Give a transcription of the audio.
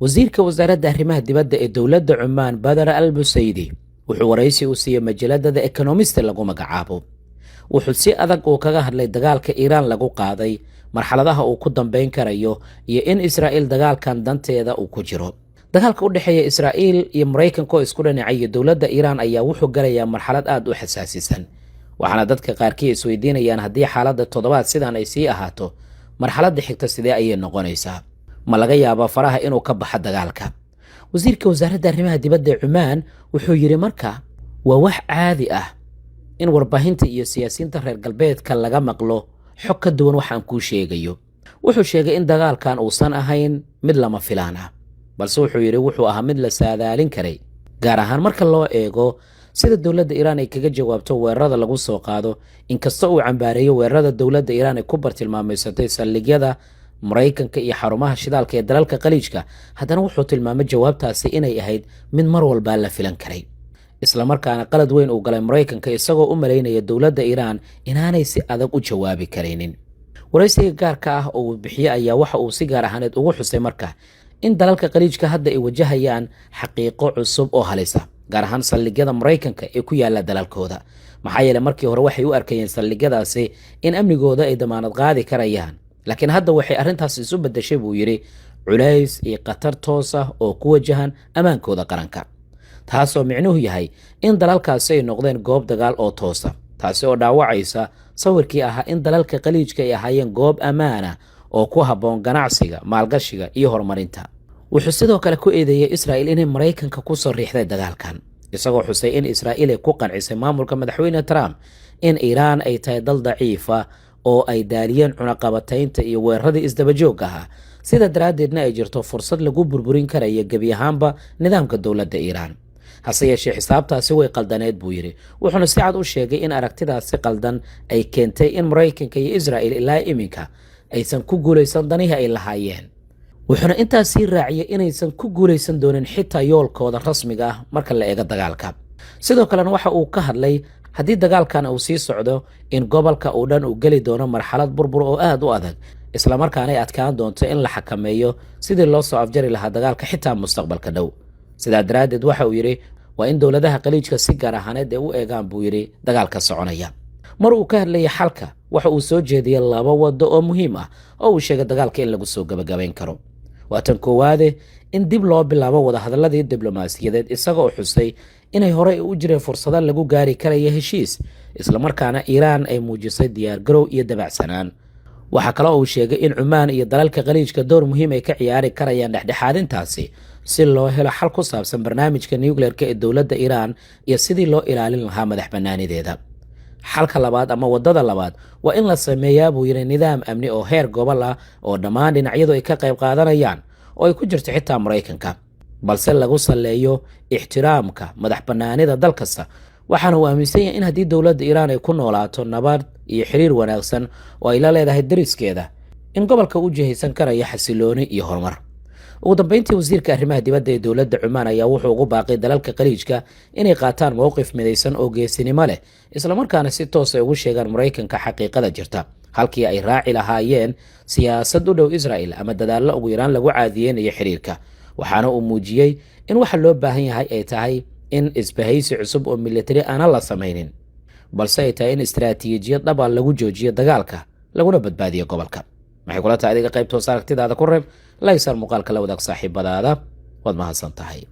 Wasiirka wasaaradda arrimaha dibadda ee dowladda Cumaan, Badar Al Busaydi, wuxuu waraysi u siiyey majalada The Economist lagu magacaabo. Wuxuu si adag uu kaga hadlay dagaalka Iiraan lagu qaaday, marxaladaha uu ku dambeyn karayo iyo in Israa'iil dagaalkan danteeda uu ku jiro. Dagaalka u dhexeeya Israa'iil iyo Maraykanka oo isku dhinacay dowladda Iiraan ayaa wuxuu galayaa marxalad aada u xasaasisan, waxaana dadka qaarkii isweydiinayaan haddii xaaladda toddobaad sidan ay sii ahaato, marxaladda xigta sidee ayay noqonaysaa? Ma laga yaabaa faraha inuu ka baxo dagaalka? Wasiirka wasaaradda arrimaha dibadda ee Cumaan wuxuu yidhi: marka waa wax caadi ah in warbaahinta iyo siyaasiyiinta reer galbeedka laga maqlo xog ka duwan waxaan kuu sheegayo. Wuxuu sheegay in dagaalkan uusan ahayn mid lama filaan ah, balse wuxuu yidhi wuxuu ahaa mid la saadaalin karay, gaar ahaan marka loo eego sida dowladda Iiraan ay kaga jawaabto weerarada lagu soo qaado. Inkasta uu cambaareeyo weerarada dowladda Iiraan ay ku bartilmaameysatay saldhigyada Maraykanka iyo xarumaha shidaalka ee dalalka Khaliijka, haddana wuxuu tilmaamay jawaabtaasi inay ahayd mid mar walbaa la filan karay, islamarkaana qalad weyn uu galay Maraykanka isagoo u malaynaya dowladda Iiraan inaanay si adag u jawaabi karaynin. Waraysiga gaarka ah oo uu bixiyey ayaa waxa uu si gaar ahaaneed ugu xusay marka in dalalka Khaliijka hadda ay wajahayaan xaqiiqo cusub oo halisa, gaar ahaan saldhigyada Maraykanka ee ku yaala dalalkooda, maxaa yeele markii hore waxay u arkayeen saldhigyadaasi in amnigooda ay damaanad qaadi karayaan, laakiin hadda waxay arrintaas isu beddeshay, buu yidhi, culays iyo khatar toos ah oo ku wajahan ammaankooda qaranka, taasoo micnuhu yahay in dalalkaasi ay noqdeen goob dagaal oo toosa, taasi oo dhaawacaysa sawirkii ahaa in dalalka Khaliijka ay ahaayeen goob ammaana oo ku habboon ganacsiga, maalgashiga iyo horumarinta. Wuxuu sidoo kale ku eedeeyey Israa'il inay Maraykanka ku soo riixday dagaalkan, isagoo xusay in Israa'iil ay ku qancisay maamulka madaxweyne Trump in Iiraan ay tahay dal daciifa oo ay daaliyeen cunaqabataynta iyo weeraradii isdabajoog ahaa, sida daraaddeedna ay jirto fursad lagu burburin karaya gebi ahaanba nidaamka dowladda Iiraan. Hase yeeshee xisaabtaasi way qaldaneed, buu yidhi, wuxuuna si cad u sheegay in aragtidaasi qaldan ay keentay in Maraykanka iyo Israa'il ilaa iminka aysan ku guulaysan danihii ay lahaayeen. Wuxuuna intaas sii raaciyay inaysan ku guulaysan doonin xitaa yoolkooda rasmiga ah marka la eego dagaalka. Sidoo kalena waxa uu ka hadlay haddii dagaalkan uu sii socdo in gobolka uu dhan uu geli doono marxalad burbur oo aada u adag, islamarkaana ay adkaan doonto in la xakameeyo sidii loo soo afjari lahaa dagaalka xitaa mustaqbalka dhow. Sidaa daraaddeed waxa uu yidhi waa in dowladaha Khaliijka si gaar ahaaneed ay u eegaan, buu yidhi, dagaalka soconaya. Mar uu ka hadlayay xalka, waxa uu soo jeediyey laba waddo oo muhiim ah oo uu sheegay dagaalka in lagu soo gebagabayn karo. Waa tan koowaade, in dib loo bilaabo wadahadalladii diblomaasiyadeed, isagoo xusay inay horey u jireen fursado lagu gaari karaya heshiis, islamarkaana Iiraan ay muujisay diyaargarow iyo dabacsanaan. Waxaa kale uu sheegay in Cumaan iyo dalalka Khaliijka door muhiim ay ka ciyaari karayaan dhexdhexaadintaasi, si loo helo xal ku saabsan barnaamijka nuclearka ee dowladda Iiraan iyo sidii loo ilaalin lahaa madax bannaanideeda. Xalka labaad ama waddada labaad waa in la sameeyaa, buu yidhi, nidaam amni oo heer gobol ah oo dhammaan dhinacyadu ay ka qayb qaadanayaan, oo ay ku jirto xitaa Maraykanka, balse lagu saleeyo ixtiraamka madax bannaanida dal kasta. Waxaana uu aaminsan yahay in haddii dowladda Iiraan ay ku noolaato nabad iyo xiriir wanaagsan oo ay la leedahay deriskeeda, in gobolka u jihaysan karayo xasilooni iyo horumar. Ugu dambeyntii, wasiirka arrimaha dibadda ee dowladda Cumaan ayaa wuxuu ugu baaqay dalalka Khaliijka inay qaataan mowqif midaysan oo geesinimo leh, islamarkaana si toos ay ugu sheegaan Maraykanka xaqiiqada jirta, halkii ay raaci lahaayeen siyaasad u dhow Israa'il ama dadaallo ugu yaraan lagu caadiyeynayo xiriirka. Waxaana uu muujiyey in waxa loo baahan yahay ay tahay in isbahaysi cusub oo militari aanan la samaynin, balse ay tahay in istaraatiijiyad dhaba lagu joojiyo dagaalka, laguna badbaadiyo gobolka. Maxay kula tahay adiga? Qaybta hoose aragtidaada ku reeb, like saar, muuqaalka la wadaag saaxiibadaada. Waad mahadsan tahay.